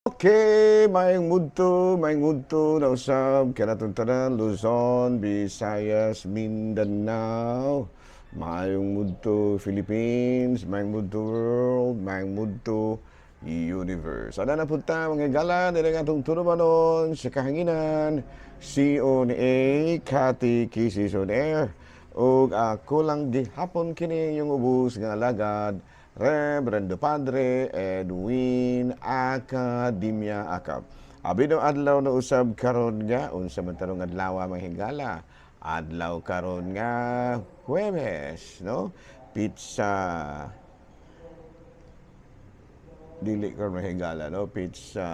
Okay, maayong mudto na usab kanatong tanan, Luzon, Visayas, Mindanao, maayong mudto Philippines, maayong mudto world, maayong mudto universe. Ana na punta mga higala nila nga atong tulumanon sa kahanginan, CONA Catechesis on Air. Ug ako lang gihapon kini yung ubos nga alagad, Reverendo Padre Edwin Academia Acap. Abi no adlaw na usab karon nga unsa man tarong adlaw, mga higala? Adlaw karon nga Huwebes, no? Petsa, dili karon, mga higala, no? Petsa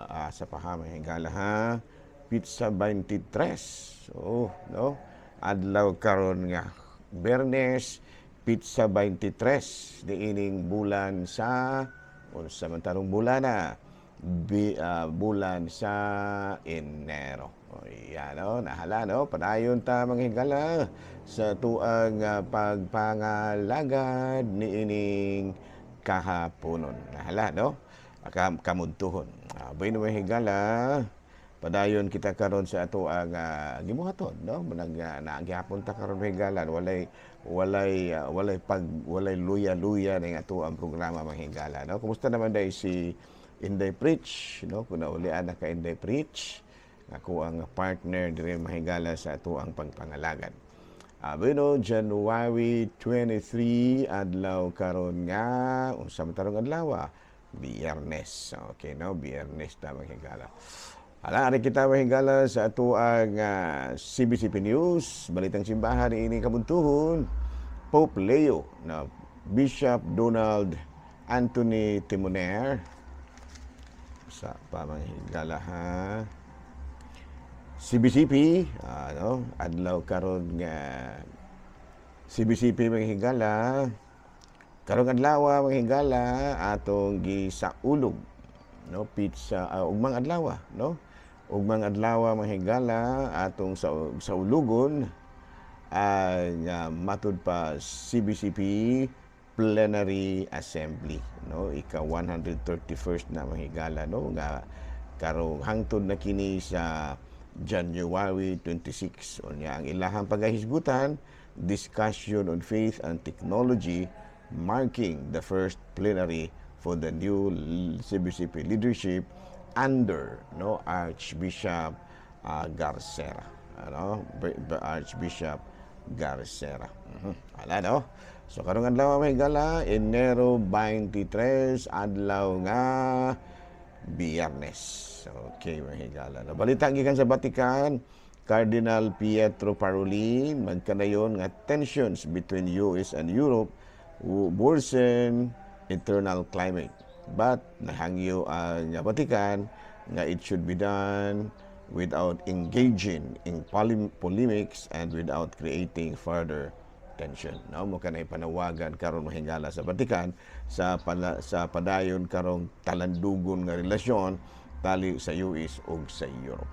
asa pa ha, mga higala, ha? Petsa 23. Oh, no? Adlaw karon nga Biyernes, petsa 23 niining bulan sa, unsa man tarong bulan na bulan sa Enero. O, yan, no, nahala, no? Padayon ta, mga higala, sa tuang pagpangalagad niining kahaponon. Nahala, no? Kamudtuhon. Bueno, mga higala, padayon kita karon sa ato ang gibuhaton, no? Nag naagihapon ta karon, mga higala, walay pag walay luya-luya ning ato ang programa, mga higala, no? Kumusta naman dai si Inday Preach, no? Kung naulian na ka Inday Preach, ako ang partner diri, mga higala, sa ato ang pagpangalagad. Bueno, January 23, adlaw karon nga unsa man tarong adlaw? Biyernes. Okay, no? Biyernes ta, mga higala. Hala, ari kita, mga higala, sa ato ang CBCP News, Balitang Simbahan ini kabuntuhon. Pope Leo na Bishop Donald Anthony Timoner sa pa, mga higala, ha. CBCP, ano, adlaw karon nga CBCP, mga higala, karong adlaw, mga higala, atong gisaulog, no, petsa ugmang adlaw, no? Ugmang adlaw, mga higala, atong sa saulugon ang matud pa CBCP Plenary Assembly, no? Ika 131st na, mga higala, no, nga karong hangtod na kini sa January 26. Unya ang ilahang pagahisgutan, discussion on faith and technology, marking the first plenary for the new CBCP leadership under, no, Archbishop Garcera, ano, Archbishop Garcera. Ala, no? So karong adlaw, mga higala, Enero 23, adlaw nga Biyernes. Okay, mga higala. No, balita gikan sa Vatican, Cardinal Pietro Parolin magkanayon nga tensions between US and Europe worsen internal climate. But nahangyo ang Vatican nga it should be done without engaging in polemics and without creating further tension. No, mo kanay panawagan karon, mga higala, sa Vatican sa padayon karong talandugon nga relasyon tali sa US ug sa Europe.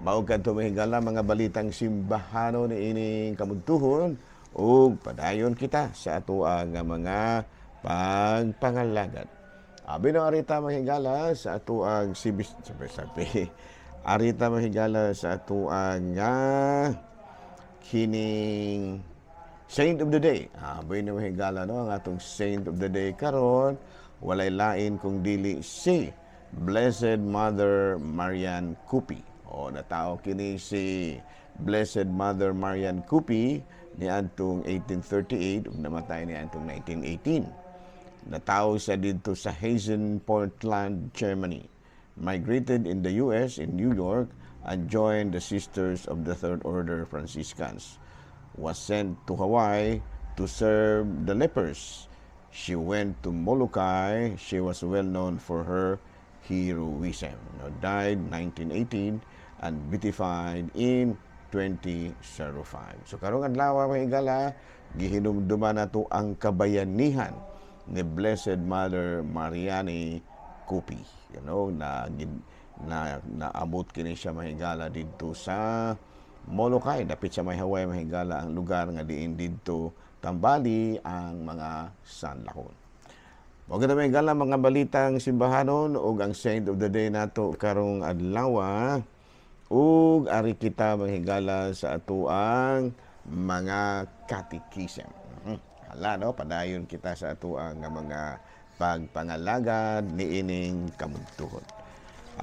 Mao kadto, mga higala, mga balitang simbahano ni ining kamudtuhon ug padayon kita sa ato ang mga pagpangalagad. Abi no arita, mga higala, sa ato ang CB sabi, sabi arita, mga higala, sa ato ang kining Saint of the Day. Bueno, mga higala, no, ang atong Saint of the Day karon walay lain kung dili si Blessed Mother Marian Cupi. O natao kini si Blessed Mother Marian Cupi niadtong 1838 ug namatay niadtong 1918. Natawo siya didto sa Hazen, Portland, Germany. Migrated in the US in New York and joined the Sisters of the Third Order Franciscans. Was sent to Hawaii to serve the lepers. She went to Molokai. She was well known for her heroism. No, died 1918 and beatified in 2005. So karong adlaw, mga higala, gihinumduman nato ang kabayanihan ni Blessed Mother Mariani Cupi. Na naabot kini siya, mga higala, didto sa Molokai, dapit sa may Hawaii, mga higala, ang lugar nga diin didto tambali ang mga sanlakon. Mao gani, mga higala, mga balitang simbahanon ug ang saint of the day nato karong adlaw, ug ari kita, mga higala, sa atoang mga catechism. Hala no, padayon kita sa atoang nga mga pagpangalagad niining kabuntuhon.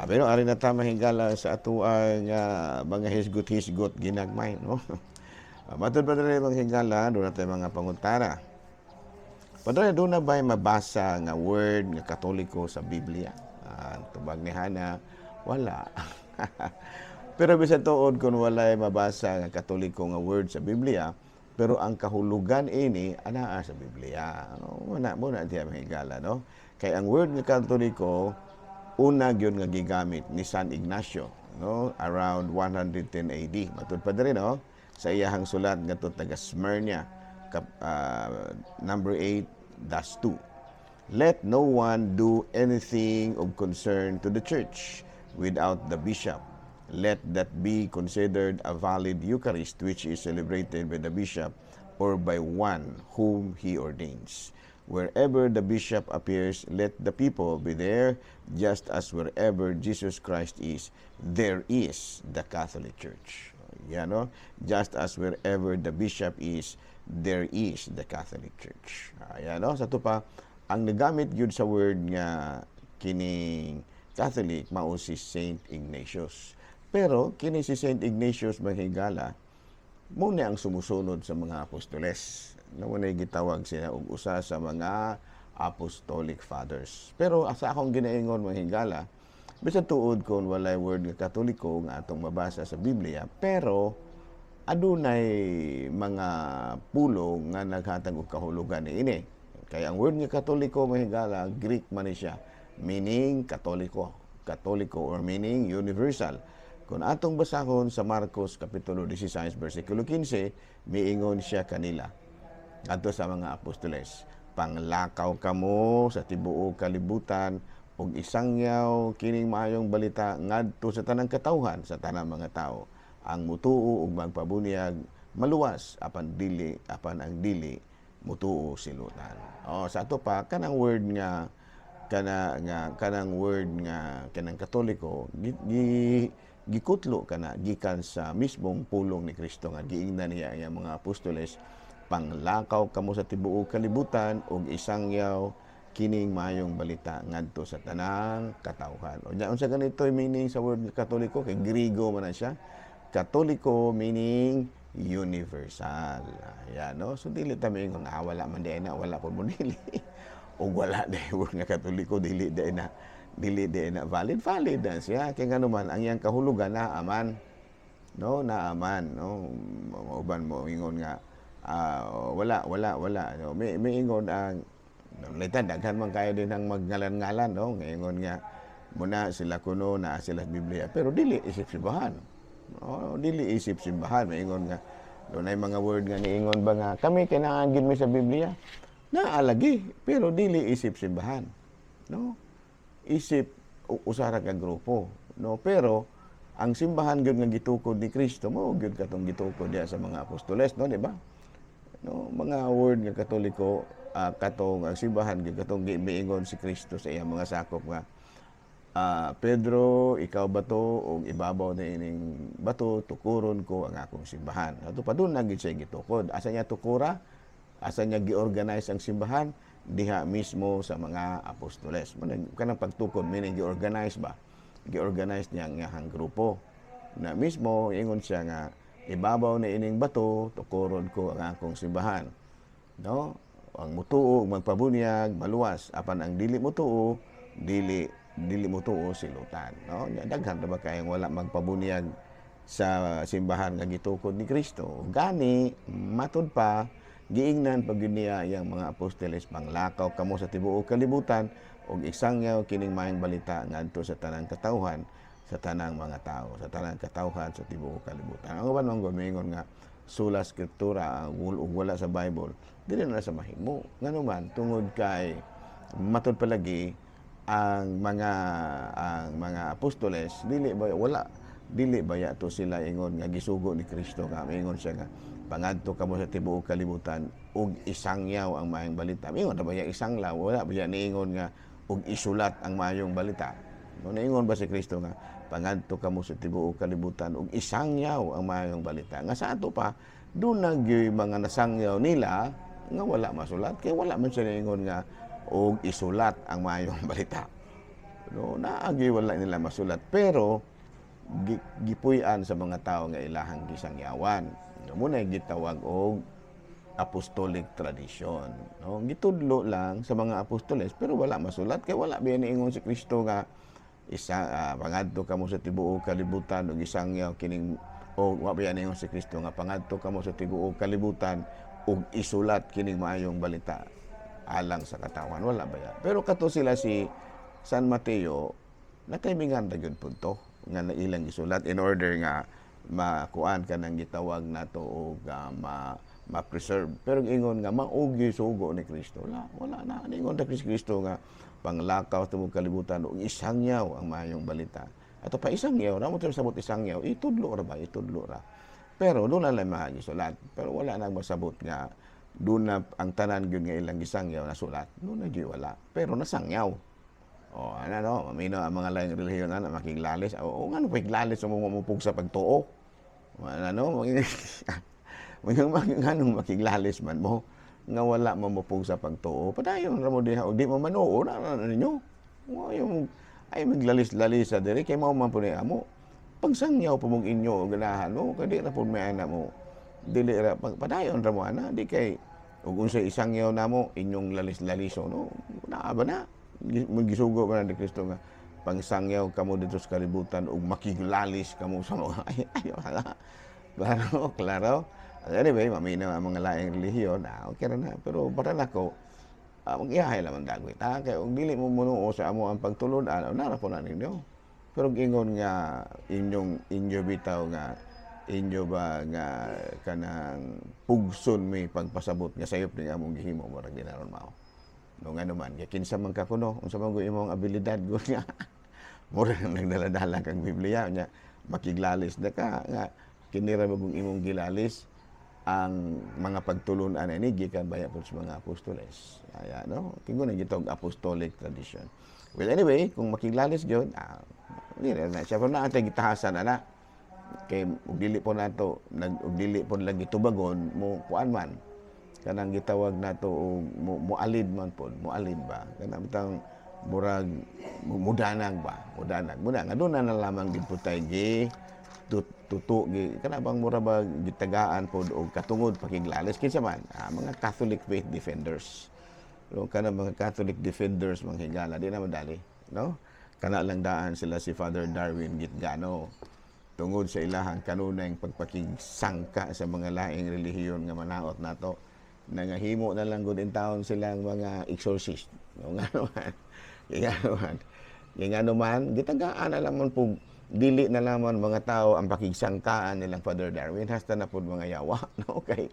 Pero ari na ta, mga higala, sa atoang mga hisgot-hisgot ginagmay, no. Matud pa diri, mga higala, duna tay mga pangutana. Padre, duna ba'y mabasa nga word nga Katoliko sa Biblia? Tubag ni Hana, wala. Pero bisan tuod kung walay mabasa nga Katoliko nga word sa Biblia, pero ang kahulugan ini anaa sa Biblia. No, muna muna diya, mga higala, no? Kay ang word nga Katoliko una gyud nga gigamit ni San Ignacio, no, around 110 AD. Matud pa diri, no, sa iyahang sulat ngadto taga Smyrna, number 8-2. "Let no one do anything of concern to the church without the bishop. Let that be considered a valid Eucharist which is celebrated by the bishop or by one whom he ordains. Wherever the bishop appears, let the people be there, just as wherever Jesus Christ is, there is the Catholic Church." Yan, no? Just as wherever the bishop is, there is the Catholic Church. Ayan, no? Sa ato pa, ang nagamit gyud sa word nga kining Catholic mao si Saint Ignatius. Pero kini si Saint Ignatius, mga higala, mao ni ang sumusunod sa mga apostoles. No, mao gitawag sila og usa sa mga apostolic fathers. Pero sa akong ginaingon, mga higala, bisan tuod kung walay word nga Katoliko nga atong mabasa sa Biblia, pero adunay mga pulong nga naghatag og kahulugan niini. Kaya ang word nga Katoliko, mga higala, Greek man ni siya, meaning Katoliko, Katoliko or meaning universal. Kung atong basahon sa Marcos Kapitulo 16 versikulo 15, miingon siya kanila adto sa mga apostoles, "Panglakaw kamo sa tibuok kalibutan ug isangyaw kining maayong balita ngadto sa tanang katawhan, sa tanang mga tao. Ang mutuo ug magpabunyag maluwas, apan ang dili mutuo silutan." Oh, sa ato pa kanang word nga kana nga kanang word nga kanang Katoliko gi, gikutlo kana gikan sa mismong pulong ni Kristo nga giingnan niya ang mga apostoles, "Panglakaw kamo sa tibuok kalibutan ug isangyaw kining maayong balita ngadto sa tanang katawhan." O unsa ganito meaning sa word Katoliko? Kay Griego man na siya. Katoliko meaning universal. Ayan, no? So dili ta moingon, "Ah, wala man diay na, wala po mo dili." O wala diay word nga Katoliko, dili diay na valid. Valid na siya. Kay ngano man ang iyang kahulugan naa man. No, naa man, no. Uban mo ingon nga wala wala wala, no. May ingon ang later, daghan man kayo din ang magngalan-ngalan, no. Ingon nga muna sila kuno na sila sa Biblia, pero dili isip simbahan. No, dili isip simbahan. Maingon nga dunay mga word nga niingon ba nga kami kailangan gid mi sa Biblia. Naa lagi, pero dili isip simbahan. No? Isip usa ra ka grupo, no? Pero ang simbahan gyud nga gitukod ni Kristo mao gyud katong gitukod diya sa mga apostoles, no, di ba? No, mga word nga Katoliko, katong ang simbahan gyud katong miingon si Kristo sa iyang mga sakop nga, "Pedro, ikaw bato ug ibabaw na ining bato tukuron ko ang akong simbahan." Ato pa duna gid siya gitukod. Asa niya tukura? Asa niya gi-organize ang simbahan? Diha mismo sa mga apostoles. Man kanang pagtukod meaning gi-organize ba? Gi-organize niya ang iyang grupo. Na mismo ingon siya nga ibabaw na ining bato tukuron ko ang akong simbahan. No? Ang mutuo ug magpabunyag maluwas, apan ang dili mutuo dili mutuo silutan, no? Nya daghan ra ba kayong wala magpabunyag sa simbahan nga gitukod ni Kristo. Gani matud pa giingnan pag gyud niya iyang mga apostoles, "Panglakaw kamo sa tibuok kalibutan ug isangyaw kining maayong balita ngadto sa tanang katawhan, sa tanang mga tao, sa tanang katawhan sa tibuok kalibutan." Ang uban man gud moingon nga sola scriptura ug wala sa Bible, dili na sa mahimo. Ngano man, tungod kay matud palagi ang mga apostoles dili ba wala dili ba to sila ingon nga gisugo ni Kristo nga ingon siya nga Pangadto kamo sa tibuok kalibutan ug isangyaw ang maayong balita. Ingon ra ba niya isanglaw? Wala ba niya niingon nga ug isulat ang maayong balita? No, niingon ba si Kristo nga pangadto kamo sa tibuok kalibutan ug isangyaw ang maayong balita? Nga sa ato pa, doon na gyud mga nasangyaw nila nga wala masulat kay wala man siya niingon nga og isulat ang maayong balita. No, naagi wala nila masulat, pero gipuy-an sa mga tao nga ilahang gisangyawan. No, muna gitawag og apostolic tradition. No, gitudlo lang sa mga apostoles pero wala masulat kay wala biya niingon si Kristo nga isa pangadto kamo sa tibuok kalibutan ug isangyaw kining, o wa biya niingon si Kristo nga pangadto kamo sa tibuok kalibutan ug isulat kining maayong balita alang sa katawan. Wala ba ya? Pero kato sila si San Mateo, nataymingan ra gyud pud to nga na ilang gisulat in order nga makuan kanang gitawag nato og ma ma-preserve. Pero ingon nga mao gyud sugo ni Kristo, wala, wala na. Ingon ra Kristo nga panglakaw sa tibuok kalibutan ug isangyaw ang maayong balita. Ato pa isangyaw, ra mo sabot isangyaw, itudlo ra ba, itudlo ra. Pero doon na lang mga gisulat. Pero wala nang masabot nga doon na ang tanan gyud nga ilang gisangyaw nasulat. Doon na gyud wala. Pero nasangyaw. O, ano no, mamino ang mga laing relihiyon ana makiglalis. O, ngano piglalis mo mupug sa pagtuo? Ano, mga nganong makiglalis man mo nga wala mo mupug sa pagtuo. Padayon ra mo diha, og di mo manuo na na ninyo. Mo yung ay maglalis-lalis sa diri kay mao man pud ni amo. Pagsangyaw pa mong inyo og ganahan mo, kay di ra pud may ana mo. Dili ra pag padayon ra mo ana, di kay ug unsay isangyaw namo inyong lalis-laliso, no. Naa ba na? Magisugo ba na ni Kristo nga pangsangyaw kamo dito sa kalibutan ug makiglalis kamo sa mga ay, ay wala. Klaro, klaro. Anyway, maminaw ang mga laing relihiyon, okay ra na. Pero para nako, mag-iyahay lamang dagwit. Kay ug dili mo munuo sa amo ang pagtulon-an, nara po na ninyo. Pero ingon nga inyong inyo bitaw nga inyo ba nga kanang pugson may pagpasabot nga sayop ni among gihimo, murag di na ron mao. No, ngano man, kay kinsa man ka kuno, unsa man imong abilidad gud nga mura nang nagdala-dala kang Biblia nya makiglalis na ka nga kini ra magong imong gilalis ang mga pagtulun-an ini gikan baya po sa mga apostoles. Aya no, kingon na gitawag apostolic tradition. Well, anyway, kung makiglalis gyud, di na siya, pero naa tay gitahasan ana kay ug dili po nato nag ug dili po lagi tubagon mo kuan man kanang gitawag nato og mo, mualid man pod, mualid ba, kanang bitang murag mudanag ba, mudanag muna nga doon na lamang gid pud tay gi tutu gi kana bang mura ba gitagaan pod og katungod pakiglalis kinsa man, mga Catholic faith defenders, no? Kana mga Catholic defenders, mga higala, di na madali, no? Kana lang daan sila si Father Darwin Gitgano tungod sa ilahang kanunay pagpakigsangka sa mga laing relihiyon nga manaot nato, nangahimo na lang gud in taon silang mga exorcist, no? Ngano man, ngano man, ngano man gitagaan na lamang po, dili na lamang mga tao ang pakigsangkaan nilang Father Darwin, hasta na pud mga yawa, no? Kay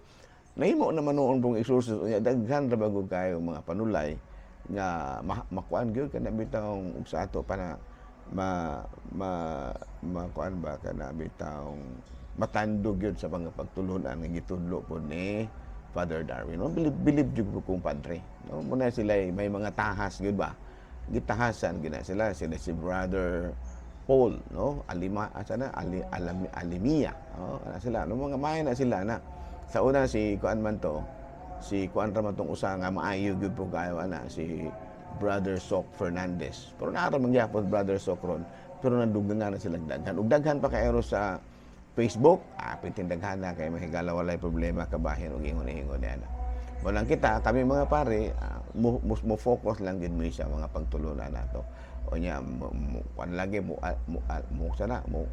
nahimo naman noon pong exorcist unya daghan ra bagud kayo mga panulay nga makuan gyud kana bitawng ug sa ato pa na ma ma makuan ba kana bitawng matandog gyud sa mga pagtulunan nga gitudlo po ni Father Darwin. No, bilib bilib jud ko kung padre. No, muna sila may mga tahas gyud ba? Gitahasan gina sila sila si Brother Paul, no? Alima asa na Ali Alam, Alimia. No, ana sila no, mga may na sila na. Sa una si kuan man to, si kuan ra man tong usa nga maayo gyud po kayo ana, si Brother Sok Fernandez. Pero naa ra man gyapon Brother Sok ron. Pero nandugangan na silang daghan. Ug daghan pa kayo sa Facebook, pitin daghan na kay mahigala, walay problema kabahin og ingon-ingon niya na. Walang kita, kami mga pare, mo focus lang gid mi sa mga pagtulunan nato. O nya mo, mo, kuan lagi mo, mo, mo sana mo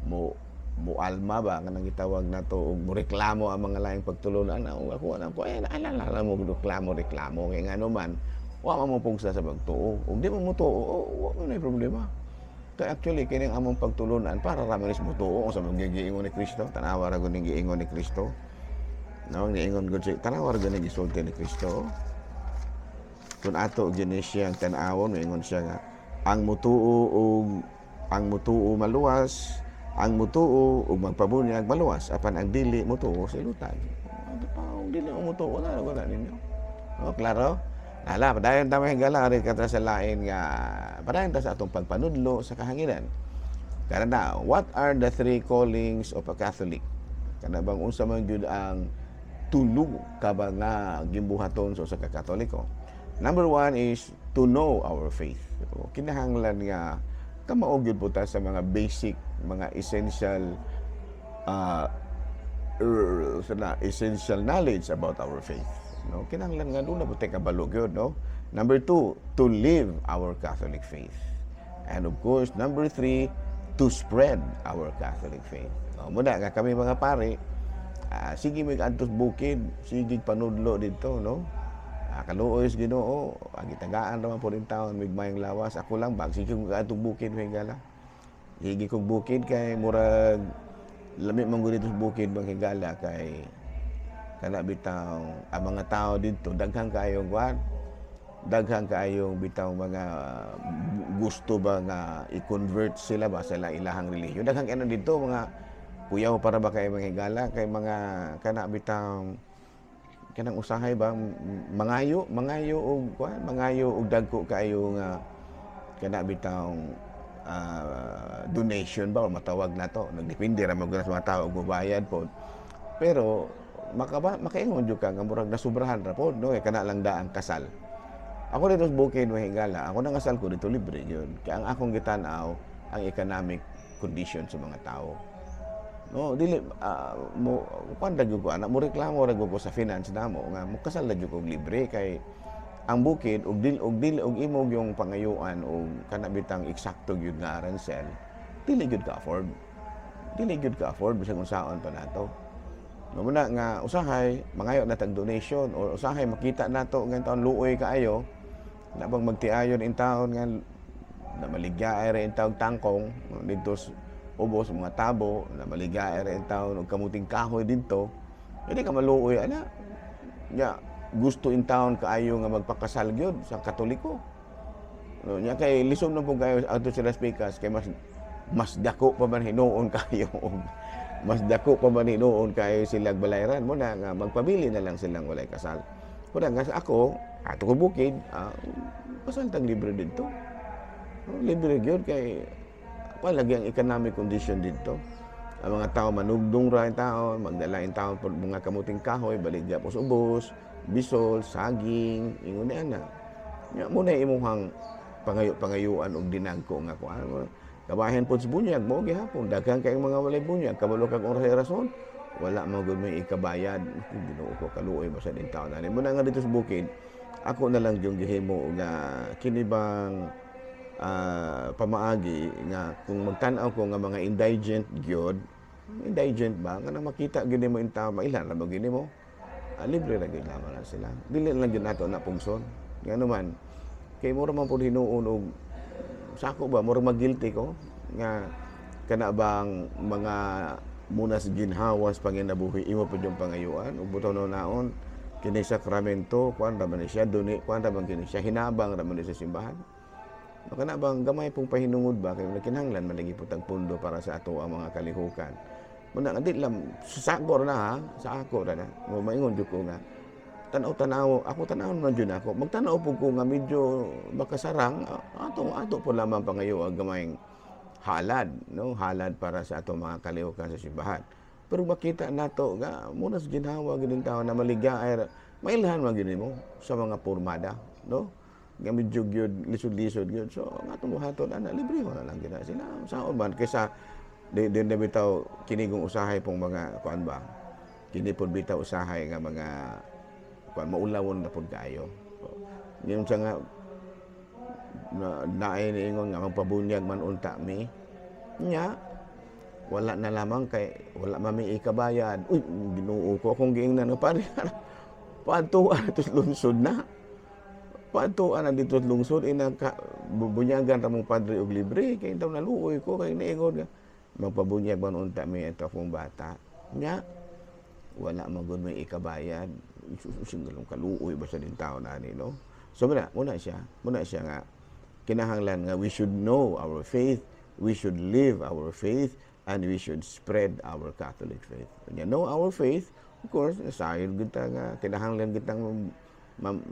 mo mo alma ba kanang gitawag nato og mo reklamo ang mga laing pagtulunan na ako alam ko ay alala mo reklamo reklamo kay ngano man wa man mo pugsa sa pagtuo. Ug di mo mutuo, oh, wa man nay problema. Kay actually kini ang among pagtulunan para ra man is mutuo sa mga giingon ni Kristo. Tanawa ra gud ning giingon ni Kristo. No, giingon gud siya. Tanawa ra gud ning gisulti ni Kristo. Kung ato gyud ni siyang tan-awon, moingon siya nga ang mutuo og ang mutuo maluwas, Ang mutuo ug magpabunyag maluwas, apan ang dili mutuo silutan. Ano pa ang dili mo mutuo na wala ninyo. Oh, klaro? Hala, padayon ta, mga higala, ari ka sa lain nga padayon ta sa atong pagpanudlo sa kahanginan. Kana na, what are the three callings of a Catholic? Kana bang unsa man gyud ang tulo ka ba nga gimbuhaton sa usa ka Katoliko? Number one is to know our faith. So, kinahanglan nga kamao gyud po ta sa mga basic, mga essential sa essential knowledge about our faith. No? Kinahanglan nga duna po tay kabalo gyud, no? Number two, to live our Catholic faith. And of course, number three, to spread our Catholic faith. No, muna nga kami mga pare, sige may adtos bukid, sige panudlo dito, no? Kaluoy sa Ginoo, ang gitagaan naman po rin taon migmayong lawas. Ako lang bag sige kong adtong bukid, higala. Sige kong bukid kay murag lami man gud dito sa bukid, bang higala, kay kana bitaw ang mga tao dito daghan kaayong kwan, daghan kaayong bitaw mga gusto ba nga i-convert sila ba sa ilahang relihiyon. Daghan kaayo dito mga kuyaw para ba kay mga higala, kay mga kana bitaw kanang usahay ba mangayo mangayo og kuan, mangayo og dagko kaayo nga kana bitaw donation ba o matawag na to. Nagdepende ra man gud sa mga tao og mobayad pod, pero makaba makaingon jud ka nga murag nasubrahan ra pod, no? Kay kana lang daang kasal. Ako dito sa bukid, mga higala, ako nang kasal ko dito libre gyud, kay ang akong gitan-aw ang economic condition sa mga tao, no? Dili mo kuan ra gyud ko ana, mo reklamo ra gyud ko sa finance namo nga mo kasal ra gyud ko libre, kay ang bukid og dili og imong yung pangayuan og kana bitang eksakto gyud nga aransel, dili gyud ka afford, dili gyud ka afford bisag unsaon pa nato. No, muna nga usahay mangayo na tag donation or usahay makita nato nga taon luoy kaayo na bang magtiayon in taon nga na maligya ra in taon tangkong didto sa ubos mga tabo, na maligya ra in taon og kamuting kahoy didto, hindi ka maluoy ana nya. Gusto in taon kaayo nga magpakasal gyud sa Katoliko, no? Nya kay lisom na pud kayo adto sa Las Vegas, kay mas mas dako pa man hinuon kayo og mas dako pa man hinuon kayo silang balayran mo na nga magpabili na lang silang walay kasal. Muna nga sa ako ato ko bukid, kasal tag libre didto. No, libre gyud kay wala lagi ang economic condition didto. Ang mga tao manugdong ra in taon, magdala in taon po mga kamuting kahoy, baligya po sa ubos, bisol, saging, ingon ni ana. Nya mo na imuhang pangayo-pangayuan og dinagko nga kuan. Kabahin po sa bunyag mo gihapon, daghan kay mga walay bunyag, kabalo kag oras rason, wala man gud may ikabayad. Ginoo ko, kaluoy ba sa din taon ani. Muna nga dito sa bukid, ako na lang yung gihimo nga kini bang pamaagi nga kung magtan-aw ko nga mga indigent gyud, indigent ba nga nang makita gyud nimo in tao, mailan ra ba gyud nimo, libre ra gyud lamang na sila. Dili lang gyud nato na pungson, ngano man kay mura man pud hinuon og sako ba, mura mag-guilty ko nga kana bang mga munas ginhawas panginabuhi imo pud yung pangayuan ug butaw naon kini sakramento, kuan ra man ni siya duni, kuan ra man kini siya, hinabang ra man ni sa simbahan. No, kana bang gamay pong pahinungod ba kay kinahanglan man lagi pud tag pundo para sa ato ang mga kalihukan. Muna nga di lang sa ako ra na ha, sa ako ra na. Mo maingon jud ko nga tan-aw-tanaw, ako tan-aw man jud ako. Magtan-aw pud ko nga medyo makasarang ato ato po lamang pangayo ang gamayng halad, no? Halad para sa ato mga kalihukan sa simbahan. Pero makita nato nga muna sa ginhawa gyud tao na maligay, mailhan man gyud nimo sa mga pormada, no? Nga medyo gyud lisod-lisod gyud. So ang atong buhaton ana, libre na lang gyud na sila. Saon man kaysa di di na bitaw kinigong usahay pong mga kuan ba. Kini pud bitaw usahay nga mga kuan, maulawon na pud kaayo. So, ngayon sa nga na naay niingon nga magpabunyag man unta mi. Nya wala na lamang kay wala mami ikabayad. Uy, Ginoo ko, akong giingnan nga pare. Paadtuan ito sa lungsod na. Paadtuan na dito sa lungsod ina ka, bunyagan ra mong padre og libre kay taw naluoy ko kay niingon nga magpabunyag man unta mi ito akong bata. Nya wala man gud may ikabayad. Singalong kaluoy ba sa din tao na ani, no? So muna siya nga kinahanglan nga we should know our faith, we should live our faith, And we should spread our Catholic faith. Unya, know our faith, of course, sayod kita nga kinahanglan kitang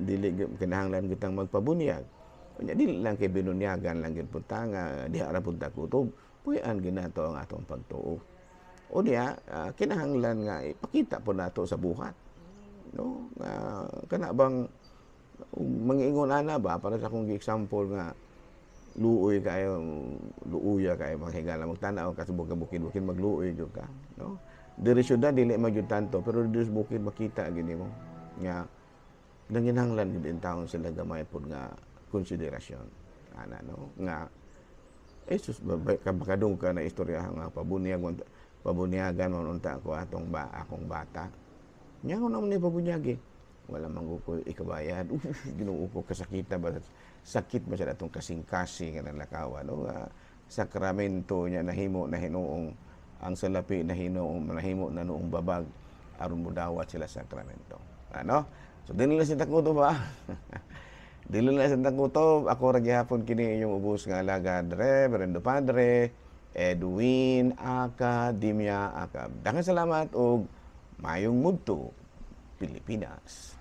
dili kinahanglan kitang magpabunyag. Unya, dili lang kay binunyagan lang gyud punta nga diha ra punta kutob. Puy-an ginato ang atong pagtuo. Unya, kinahanglan nga ipakita po nato sa buhat. No? Nga kana bang mangiingon ana ba, para sa akong gi-example nga luoy kayo, luuya kayo, mga higala, magtanaw ka sa bukid bukid, magluoy jud ka, no? Diri syudad dili man jud tanto, pero diri sa bukid makita gini mo nga nanginahanglan gid taon sila gamay pod nga konsiderasyon ana, no? Nga Jesus makadung ka na istorya nga pabunyag, pabunyagan man unta ko atong ba akong bata nya ko naman ni pabunyagi, wala man ko ikabayad. Ginoo ko, kasakita ba, sakit ba sa atong kasing-kasing nga nalakawan, no? Nga sakramento niya nahimo na hinuong ang salapi na hinuong nahimo na noong babag aron modawat sila sa sakramento, ano? So dili na sa takuto ba, dili na sa takuto. Ako ra gihapon kini inyong ubos nga alagad, Reverendo Padre Edwin Academia Acab. Daghang salamat og mayong mudto, Pilipinas.